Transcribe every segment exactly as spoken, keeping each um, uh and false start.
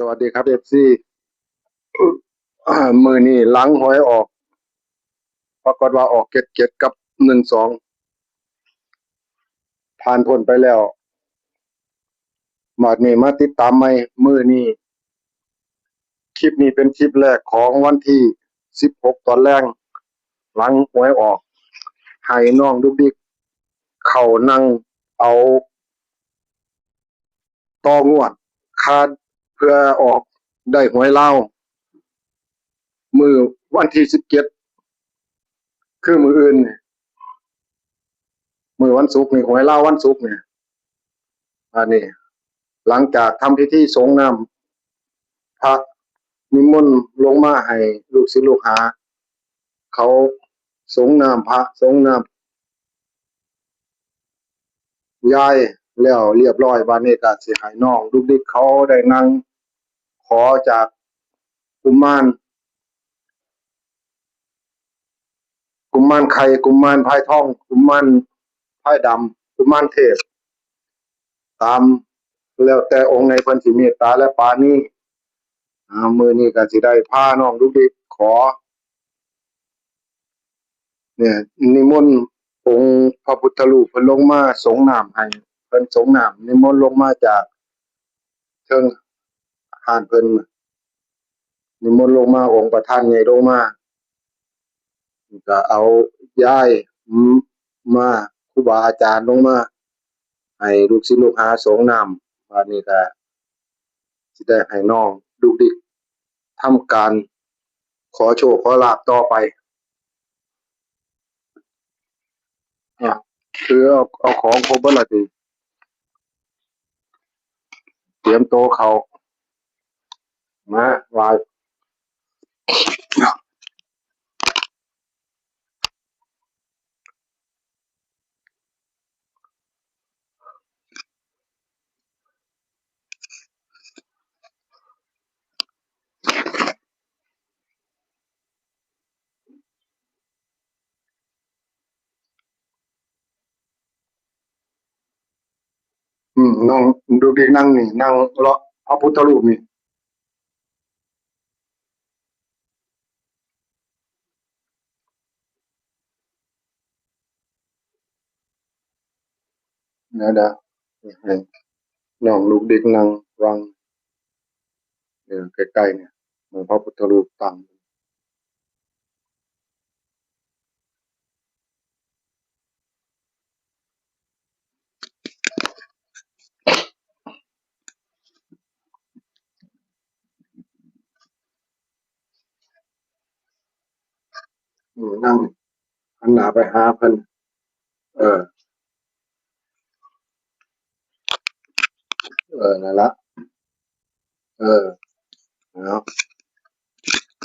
สวัสดีครับ เอฟซี มื้อนี้หลังหวยออก ปรากฏว่าออก เจ็ดเจ็ด กับ หนึ่งสอง ผ่านพ้นไปแล้ว บาดนี้มาติดตามใหม่ มื้อนี้ คลิปนี้เป็นคลิปแรกของวันที่ สิบหก ตอนแลง หลังหวยออก ให้น้องดุกดิกเข้านั่งเอา ต่องวด คาดเพื่อออกได้หวยลาว มื้อวันที่ สิบเจ็ด คือมื้ออื่นนี่ มื้อวันศุกร์นี่ หวยลาววันศุกร์นี่ อันนี้ หลังจากทำพิธีสรงน้ำพระ นิมนต์ลงมาให้ลูกศิษย์ลูกหา เขาสรงน้ำพระ สรงน้ำยายแล้วเรียบร้อย บาดนี้ก็สิให้น้องดุกดิกเขาได้นั่งขอจากกุมาร กุมารไข่ กุมารพายทอง กุมารพายดำ กุมารเทพ ตามแล้วแต่องค์ไหนเพิ่นสิเมตตาและปราณี อ่า มื้อนี้ก็สิได้พาน้องดุกดิกขอ เนี่ย นิมนต์องค์พระพุทธรูปเพิ่นลงมาสรงน้ำให้ เพิ่นสรงน้ำ นิมนต์ลงมาจากเทิงฮานเพิ่น นิมนต์ลงมา องค์ประธานใหญ่ลงมา ก็เอายาย อืม มา ครูบาอาจารย์ลงมา ให้ลูกศิษย์ลูกหาสรงน้ำ บาดนี้ก็สิได้ให้น้องดุกดิกทำการขอโชคขอลาภต่อไป อ่ะ คือเอา เอาของครบเบิดละติ เตรียมโตะเข้า มา ไหว้ อืม น้องดุกดิกนั่งนี่ นั่งเลาะพระพุทธรูปนี่ เดี๋ยวๆ ให้น้องดุกดิกนั่งวาง เออ ใกล้ๆ เนี่ย หลวงพ่อพุทธรูปตั้ง อืม นั่งหันหน้าไปหาเพิ่น เออ เออ นั่นละ เออ เอา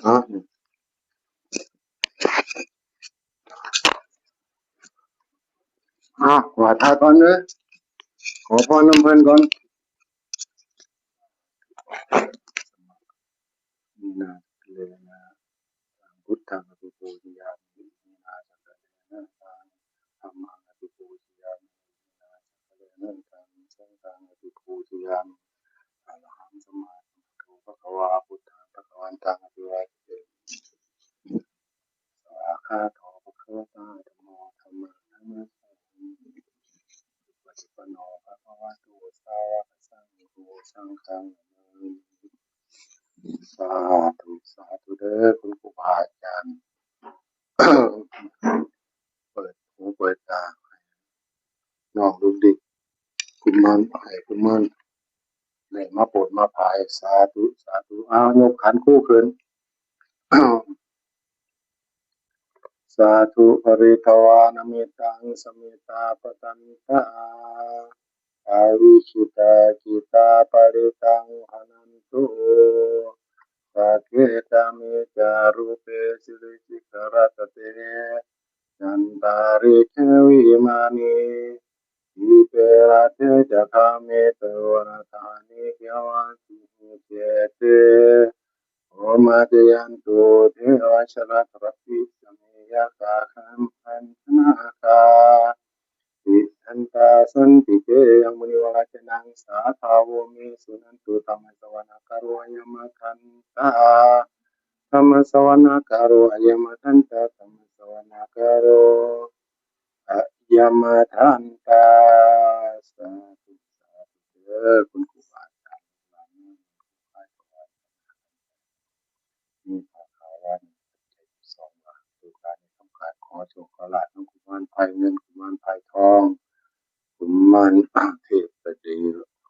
เอา เอา ไหว้พระก่อนเด้อ ขอพรนำเพิ่นก่อน นะ เลยนะ Buddhaṃ abhipūjayāmi, iminā sakkārena taṃ dhammaṃ abhipūjayāmi, iminā sakkārena taṃ saṅghaṃ abhipūjayāmi. Arahaṃ sammāsambuddho bhagavā, buddhaṃ bhagavantaṃ abhivādemi. Svākkhāto bhagavatā dhammo, dhammaṃ namassāmi. Supaṭipanno bhagavato sāvakasaṅgho, saṅghaṃ namāmi. Sādhu sādhu เด้อ คุณครูบาอาจารย์ เปิดหูเปิดตาให้น้องดุกดิก กุมาร ให้กุมารได้มาโปรดมาผาย สาธุ สาธุ เอา ยกขันครูขึ้น Sādhu. Pharitvāna mettaṃ samettā bhadantā, avijjitā jittā parittaṃ bhaṇantu. Sagge kāme ca rūpe girisikharataṭe cantalikkhe vimāne, dīpe raṭṭhe ca gāme taruvanagahane gehavatthumhi khette, bhummā cāyantu devā jalathalavisame yakkhagandhabbanāgā, tiṭṭhantā Santike yaṃ munivaravacanaṃ sādhavo me suṇantu. Dhammassavanakālo ayam bhadantā. Dhammassavanakālo ayam bhadantā. Dhammassavanakālo ayam bhadantā. สาธุ สาธุ เด้อ คุณครูบาอาจารย์ มีผ้าขาววาง ปัจจัยสิบสองบาท ลูกหลานในต้องการขอโชคขอลาภนำกุมารพายเงิน กุมารพายทอง กุมารเทพก็ดี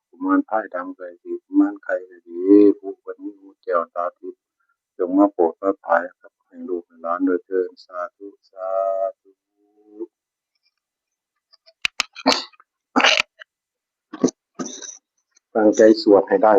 กุมารพายดำก็ดี กุมารไข่ก็ดี ผู้เพิ่นมีหูแก้วตาทิพย์ จงมาโปรดมาผายกับให้ลูกให้หลานด้วยเถิด สาธุ สาธุ ตั้งใจสวดให้ได้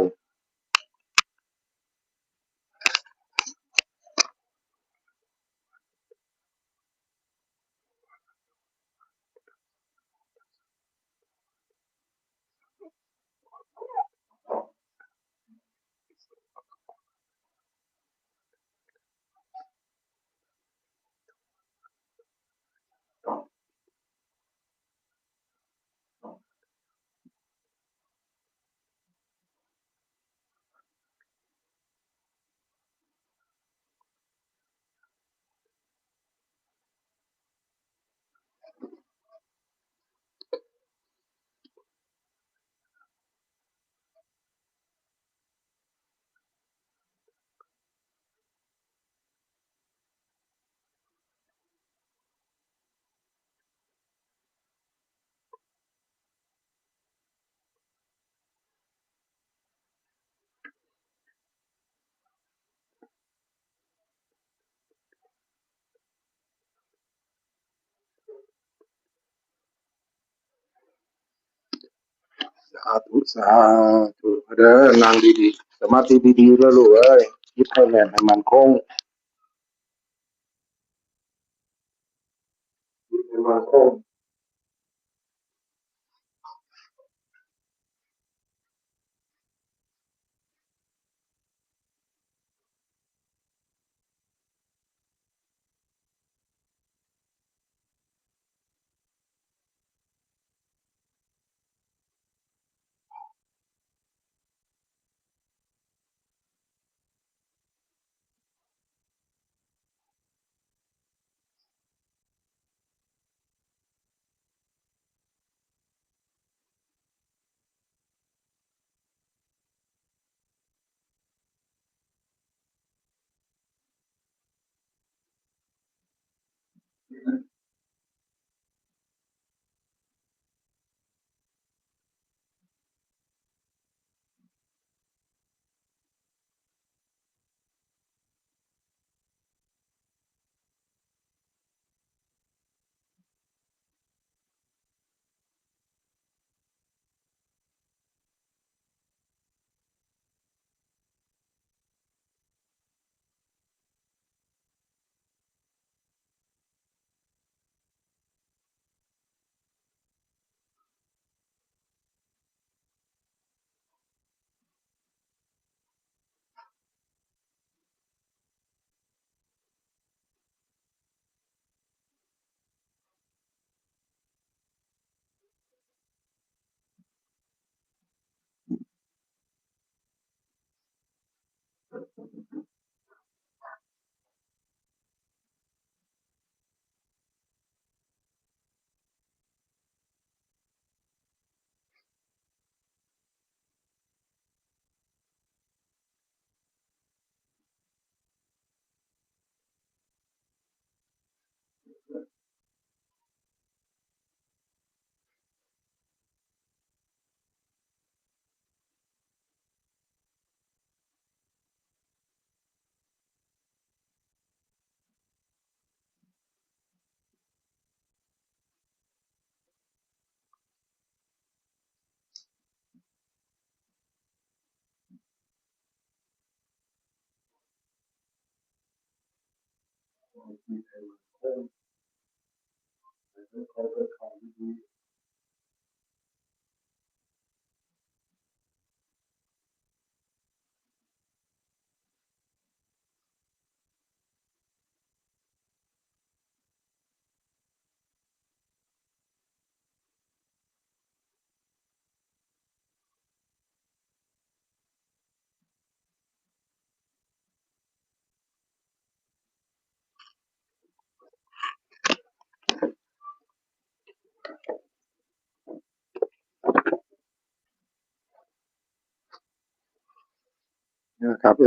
สาธุ สาธุ เด้อ นั่งดีๆ สมาธิดีๆ แล้วลูกเอ้ย ยึดให้แน่นให้มั่นคง ยึดให้มั่นคง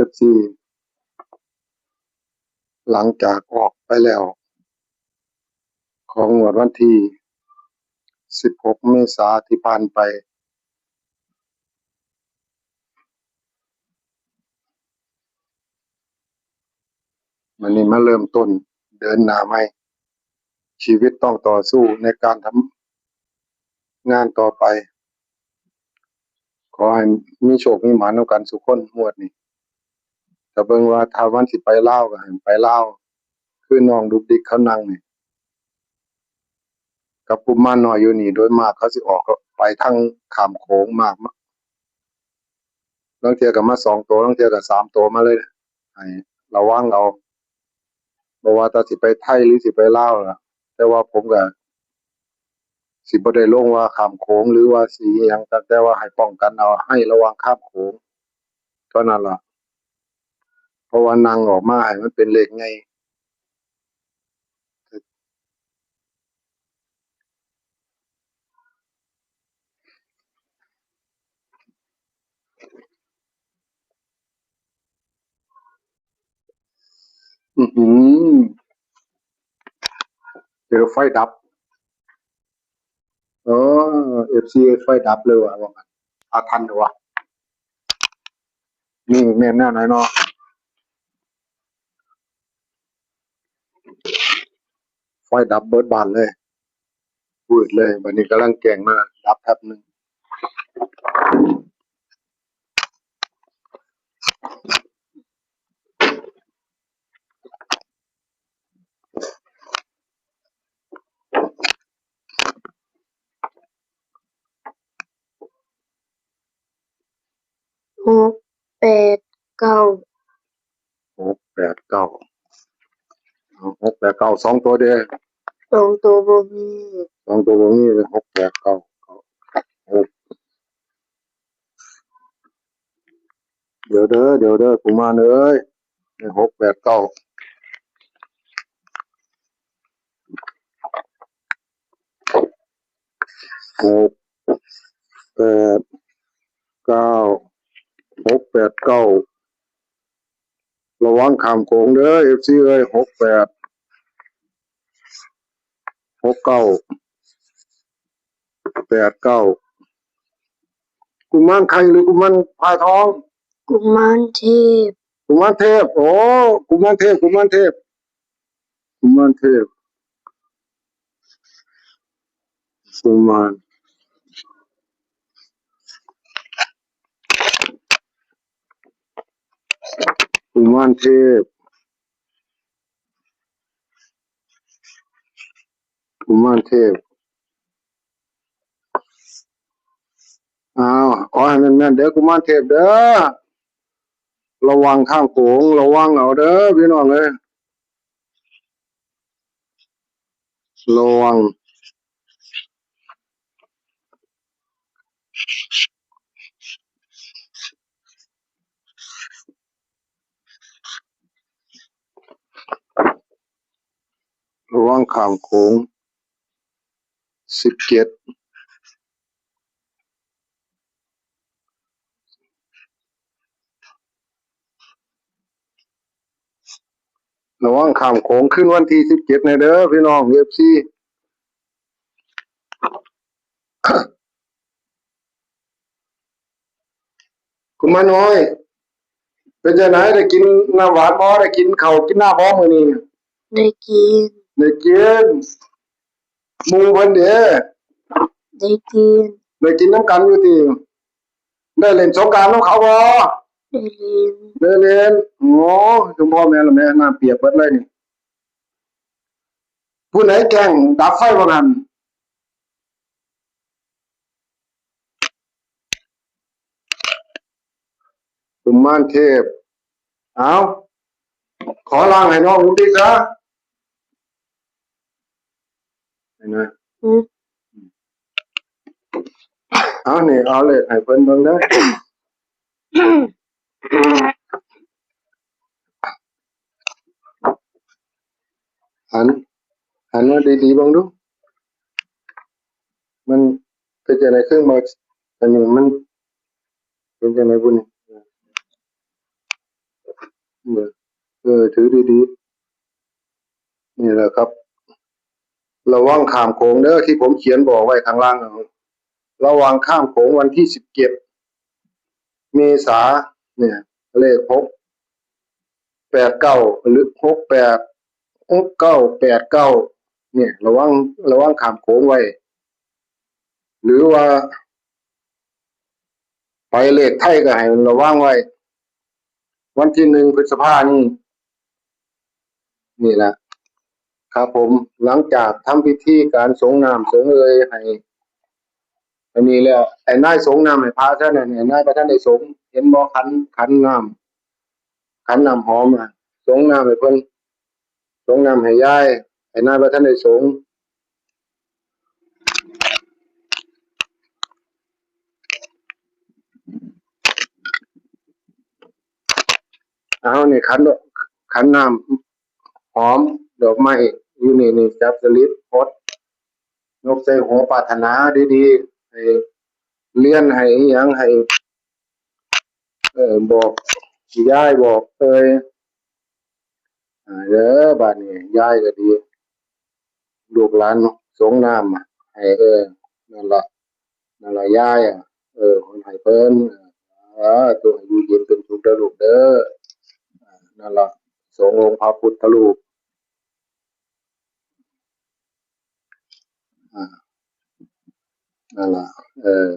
อฟซี หลังจากออกไปแล้ว ของงวดวันที่ สิบหก เมษาที่ผ่านไป วันนี้มาเริ่มต้นเดินหน้าใหม่ ชีวิตต้องต่อสู้ในการทำงานต่อไป ขอให้มีโชคมีหมานนำกันสุคนงวดนี้ แต่เบิ่งว่าถ้าวันสิไปลาวก็ให้ไปลาว คือน้องดุกดิกเขานั่งนี่ กับกุมารน้อยอยู่นี่ โดยมากเขาสิออกไปทางข้ามโขงมาก ลางเทื่อก็มาสองตัว ลางเทื่อก็สามตัวมาเลย ให้ระวังเอา บ่ว่าแต่สิไปไทยหรือสิไปลาวล่ะ แต่ว่าผมก็สิบ่ได้ลงว่าข้ามโขงหรือว่าสิอิหยัง แต่ว่าให้ป้องกันเอา ให้ระวังข้ามโขงเท่านั้นล่ะ เพราะว่านั่งออกมาให้มันเป็นเลขไง อือหือ เดี๋ยวไฟดับ เออ เอฟซี ไฟดับเลยว่ะ ว่างั้น อาถรรพ์เหรอวะ นี่แม่นแนวไหนเนาะ ไฟดับเบิดบ้านเลย วืดเลย บัดนี้กำลังแกล้งมา ดับแป๊บหนึ่ง หกแปดเก้า หกแปดเก้า เอา หกแปดเก้า สองตัวเด้อ สองตัวบ่มี สองตัวบ่มี เป็น หกแปดเก้า หก เดี๋ยวเด้อ เดี๋ยวเด้อ กุมารเอ้ย หกแปดเก้า หกแปดเก้า หกแปดเก้า ระวังข้ามโขงเด้อ เอฟซี เอ้ย หกแปด หกเก้า แปดเก้า กุมารไข่หรือกุมารพายทอง กุมารเทพ กุมารเทพ โอ้ กุมารเทพ กุมารเทพ กุมารเทพ กุมาร กุมารเทพ กุมารเทพ อ้าว ขอให้แม่นๆ เด้อ กุมารเทพเด้อ ระวังข้ามโขง ระวังเอาเด้อ พี่น้องเอ้ย ระวัง ระวังข้ามโขง สิบเจ็ด ระวังข้ามโขงคืนวันที่สิบเจ็ดแน่เด้อ พี่น้อง เอฟซี กุมารน้อย เป็นจั่งใด ได้กินน้ำหวานบ่ ได้กินข้าวกินน้ำบ่มื้อนี้ ได้กิน ได้กิน หมู่เพิ่นเด้ ได้กิน ได้กินนำกันอยู่ติ ได้เล่นสงกรานต์นำเขาบ่ ได้เล่น ได้เล่น โอ้ จุมพ่อแม่ละแม่ น้ำเปียกเบิดเลยนี่ ผู้ใดแกล้งดับไฟว่างั้น กุมารเทพ เอา ขอล่างให้น้องดูดิซะ เห็นไหม อืม เอานี่ เอาเลขให้เพิ่นเบิ่งเด้อ หัน หันมาดีๆ เบิ่งดู มันเป็นจั่งใด เครื่องหมาย อันนี้มันเป็นจั่งใดบุญนี่ เนี่ย เออ ถือดีๆ นี่แหละครับ ระวังข้ามโขงเด้อ ที่ผมเขียนบอกไว้ข้างล่างนะ ระวังข้ามโขงวันที่สิบเจ็ดเมษาเนี่ย เลขหกแปดเก้า หรือหกแปด หกเก้าแปดเก้า เนี่ย ระวัง ระวังข้ามโขงไว้ หรือว่า ไปเลขไทยก็ให้ระวังไว้ วันที่หนึ่งพฤษภานี่ นี่แหละ ครับผม หลังจากทำพิธีการสรงน้ำสรงเอยให้ อันนี้แล้ว ไอ้นายสรงน้ำให้พระซะนั่น ไอ้นายบ่ทันได้สรง เห็นบ่ ขัน ขันน้ำ ขันน้ำหอมอะ สรงน้ำให้เพิ่น สรงน้ำให้ยาย ไอ้นายบ่ทันได้สรง เอานี่ ขันดอก ขันน้ำหอม ดอกไม้ อยู่นี่ นี่ จับสลิป พด ยกใส่หัว ปรารถนาดีๆ ให้เรียน ให้อิหยัง ให้ เออ บอกยาย บอกเอย อ่า เด้อ บาดนี้ ยายก็ดี ลูกหลานสรงน้ำให้ เออ นั่นล่ะ นั่นล่ะ ยายอะ เออ ให้เพิ่น เออ ตัวอยู่เย็นเป็นสุขเด้อลูกเด้อ อ่า นั่นล่ะ สรงองค์พระพุทธรูป อ่า นั่นล่ะ เออ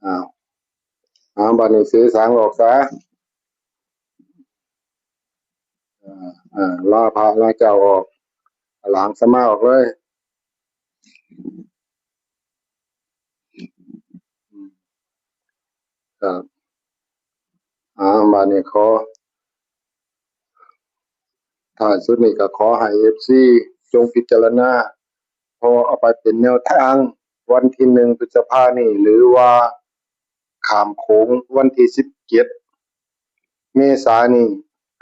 อ้าว อ้าว บัดนี้เสสังออกซะ อ่า อ่า ลาพระลาเจ้าออก หลางสมาออกเลย ครับ อ่า บัดนี้ขอ ท้ายสุดนี้ก็ขอให้ เอฟซี จงพิจารณา พอเอาไปเป็นแนวทาง วันที่หนึ่งพฤษภานี่ หรือว่าข้ามโขงวันที่สิบเจ็ดเมษานี่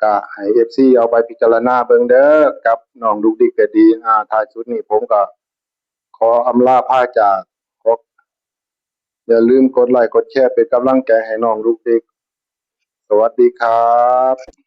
ก็ให้ เอฟซี เอาไปพิจารณาเบิ่งเด้อ กับน้องดุกดิกก็ดี อ่า ท้ายสุดนี้ผมก็ขออำลาพาจาก ขอ อย่าลืมกดไลค์กดแชร์เป็นกำลังใจให้น้องดุกดิก สวัสดีครับ